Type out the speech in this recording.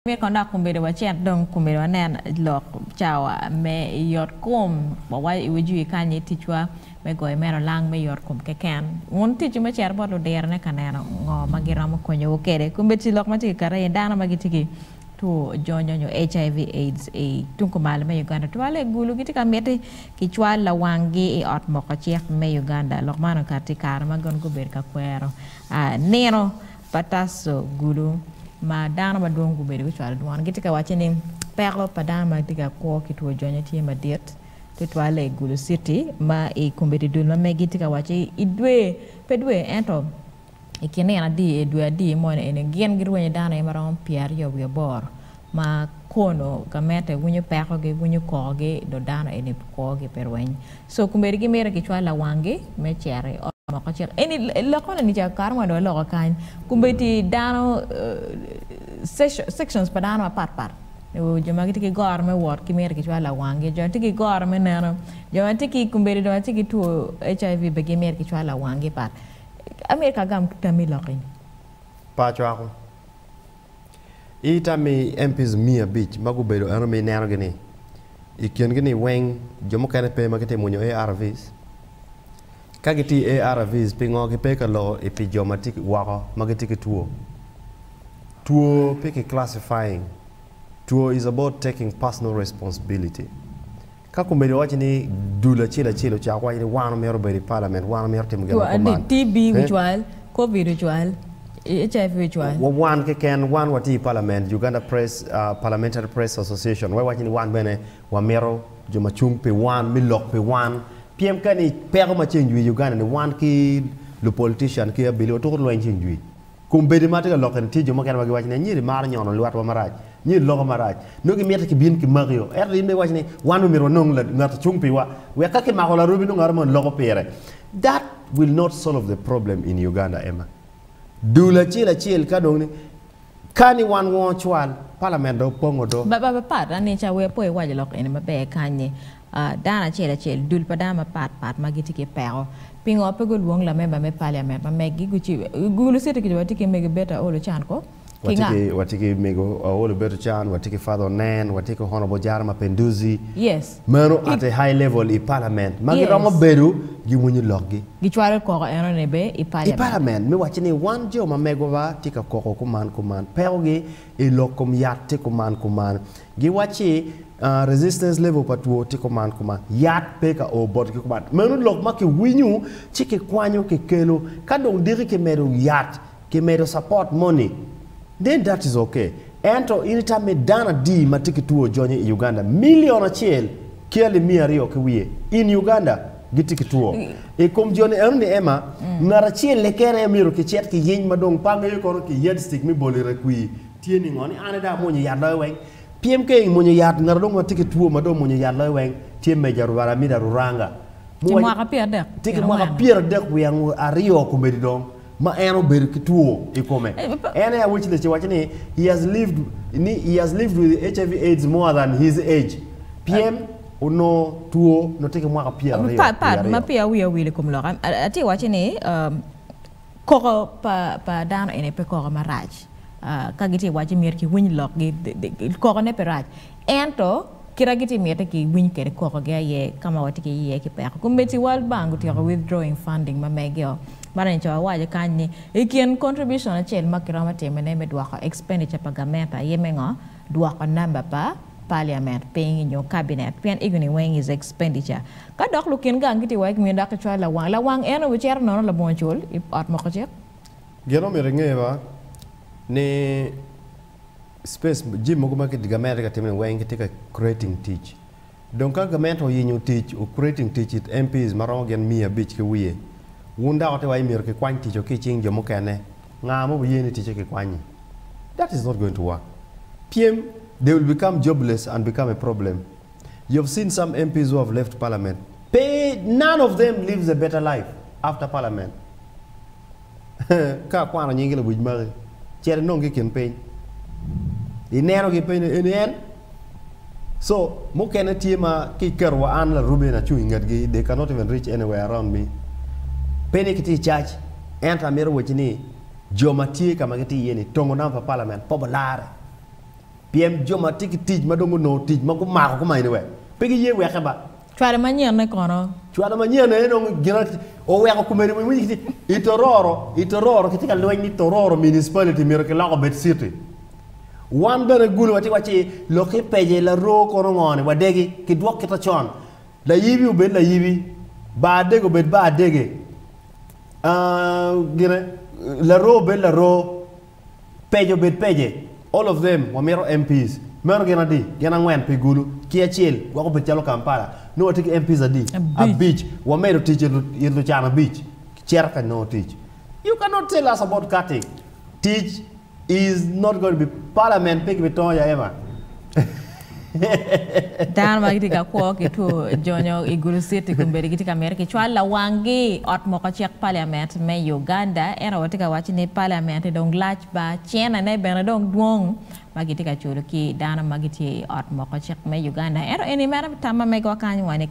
Myero kong dok kombeddi wacit dong kombeddi wanen lok cawa me yot kom wawaco iwi jwi kany i ticwa me goyo mere olang me yot kom keken. Wun ticwu me cito bot ludirone ka neno ngo ma giromo konyowu kwede. Kombeddi lok ma tye ka kati aye dano ma gitye ki two jonyo nyo HIV AIDS i tung kumalo me Uganda tutwalle i Gulu gitye ka miti kicwal lawanggi i ot moko cik me Uganda. Lok man okati i kare ma gin gubedo ka kwero nino pa Tasso Gulu ma dano madwong gubedo gucwalo dwon gitye ka wacce ni peko pa dano ma gitye ka kwo ki two jonyo tye madit tutwalle i Gulu City ma i kombeddi dul ma megi tye ka wacce i dwe pe dwe ento i kin nino adi i dwe adi moni eni gin girwenyo dano aye maromo 28 ma kono gamente winyo pekogi winyo kokogi dong dano eni kwogi pe rweny so kombeddi gimito gicwal lawanggi me cito i ot moko cik eni loko ni ca kare mo dong waloko kany kombeddi dano sections pa dano mapat pat jo ma gitye ki goro me wot gimito gicwal lawanggi jo ma tye ki goro me neno jo ma tye ki kombeddi dong tye ki two HIV bene gimito gicwal lawanggi pat amito ka agam tammi lok eni. Pa acwako. I tammi MPs 500 ma gubedo eno ma inenogi ni i kingi ni weng jo mukene pe ma gitye mwonyo ARVs? Ka gitye i ARVs pingo gipe ka loko i pi jo ma tye woko ma gitye ki two? Two pe ki classifying. Two is about taking personal responsibility. Ka kombeddi wawaco ni dul acel acel ocako waco ni wan omyero obedo i parliament, wan omyero timo gin ma kuman. TB ocwal, Covid ocwal, HIV ocwal. Wan keken, wan watye i parliament, Uganda Press, Parliamentary Press Association, wawaco ni wan bene wamito jo ma cung pi wan, me lok pi wan. Pien ka ni peko ma ceng jwi i Uganda ni wan ki lu politician ki abili watuko lweny ceng jwi. Kombeddi ma atye ka lok-ni tye jo mukene ma giwaco ni anyira imaro nyono lwetwa marac, nyo iloko marac. Nongo gimiti kibin kimakio. Ento in bene iwaco ni wan myero wanong ngat ocung piwa wek ka kimako larobi nongo ngat moni loko pire. That will not solve the problem in Uganda Emma. Dul acel acel ka dong ni ka ni wan wongo cwal, parliament dong pongo do. Ba ba pat anica wer po iwaco lok eni maber kany-nyi. Dano acel acel, dul pa dano mapat pat ma gitye ki peko. Pingo pe gulwong lamemba me paliament ma meggi gucibe? Gulu citi kica watye ki mego Betty Aol Ocan ko? Ki nga? Watye ki mego Aol Betty Ocan, watye ki Father Onen, watye ki Honourable Jara Mapenduzi. Yes. Meno at a high level i parliament ma giromo bedo giwinyo lokgi. Gicwalo koko enoni be i parliament. I parliament me wacci ni wan jo ma megwa tye ka koko kuman kuman, pekogi i lok kom yat tye kuman kuman. Giwacci resistance level pa two tye kuman kuman, yat pe ka o botgi kuman. Meno lok ma kiwinyo ci kikwanyo kikelo. Ka dong diki kimedo yat, kimedo support moni, then that is okay. Ento in itam ni dano adi ma tye ki two jonyo i Uganda? Million acel ki alip miya aryo ki wiye in Uganda gitye ki two. I kom joni enoni Emma, ngat acel keken aye myero kicit kiyiny ma dong pe angeyo kono ki yardstick me bolo ire kwir. Tye ni ngo ni an aye dong amwonyo yat loyo weng? Pyem ka imwonyo yat, ngat dong ma tye ki two ma dong omwonyo yat loyo weng tye Major Rwaramida Ruranga. Tye mwaka 30. Tye ki mwaka 33 wiye aryo kombeddi dong ma en obedo ki two i kome. En aye awec lece waco ni he has lived ni he has lived with HIV AIDS more than his age. Pien onongo two onongo tye ki mwaka 22 wiye Pat aryo. ma peya wiya owil i kom lok, atye waco ni Koko pa dano eni pe koko marac. Ka gitye ka wacci myero kiwiny lokgi, kokone pe rac. Ento kite gitye miti kiwiny kwede kokogi aye ka ma watye ki iye ki peko. Kombeddi World Bank otyeko withdrawing funding ma megio. Man eni co awaco kany ni i kin contribution acel ma kiromo timone me dwoko expenditure pa gamente aye me ngo? Dwoko number pa parliament piny nyo cabinet pien igoni weng is expenditure. Ka dok lukin gang gitye wai gimito dok kicwalo lawang, lawang en obicito nono labongo cul i ot moko cik. Gin omyero inge ba ni space jami mogo ma gamente tye ka timone weng gitye ka creating tic. Dong ka gamente oyinyo tic o creating tic it MPs ma romo gin 500 ki wiye, wun dok wutye wai myero kikwany tic-o ki i cing jo mukene, nga ma obiye ni ticce kikwanyi? That is not going to work. Pyem, they will become jobless and become a problem. You have seen some MPs who have left parliament. Pe, none of them lives a better life after parliament. Ka akwano nyingi lawic magi, cit inong ki i kin piny. Inenogi pe ni eni en. So, mukene tye ma ki iketo wa an Laruben acung i ngetgi, they cannot even reach anywhere around me. Pe ni gitye i cac, ento amito wacci ni jo ma tye ka ma gitye iye ni tongo namba pa parliament pe obilare. Pien jo ma tye ki tic ma dong onongo tic ma gumako kuman ni we pe giye weke ba. Cwalo manyen-ne kono? Cwalo manyen-ne dong gin oweko komedi mo iwinyo kiti i Tororo, i Tororo kitye ka lweny ni Tororo municipality myero kilok obed city. Wan bene Gulu watye waci lok ki pece laroo kono ngo ni wadegi kidwok kita con. Layibi obed layibi, bar adege obed bar adege, gine laroo obed laroo. Pece obed pece, all of them wamito MPs. Meno gin adi? Gin angwen pi Gulu ki acel wek obed calo Kampala. Nongo watye ki MPs adi? Abic. Wamedo tic it lucan abic cito ka nongo tic. You cannot tell us about cutting. Tic is not going to be parliament pe kibitongo ya Emma. Dano ma gitye ka kwo ki two jonyo i Gulu City kombeddi gitye ka mito kicwal lawanggi i ot moko cik paliament me Uganda. Ento watye ka waco ni paliament dong lac ba cenene bene dong dwong ma gitye ka culo ki dano ma gitye i ot moko cik me Uganda. Ento eni mere tam ma megwa kany wa ni.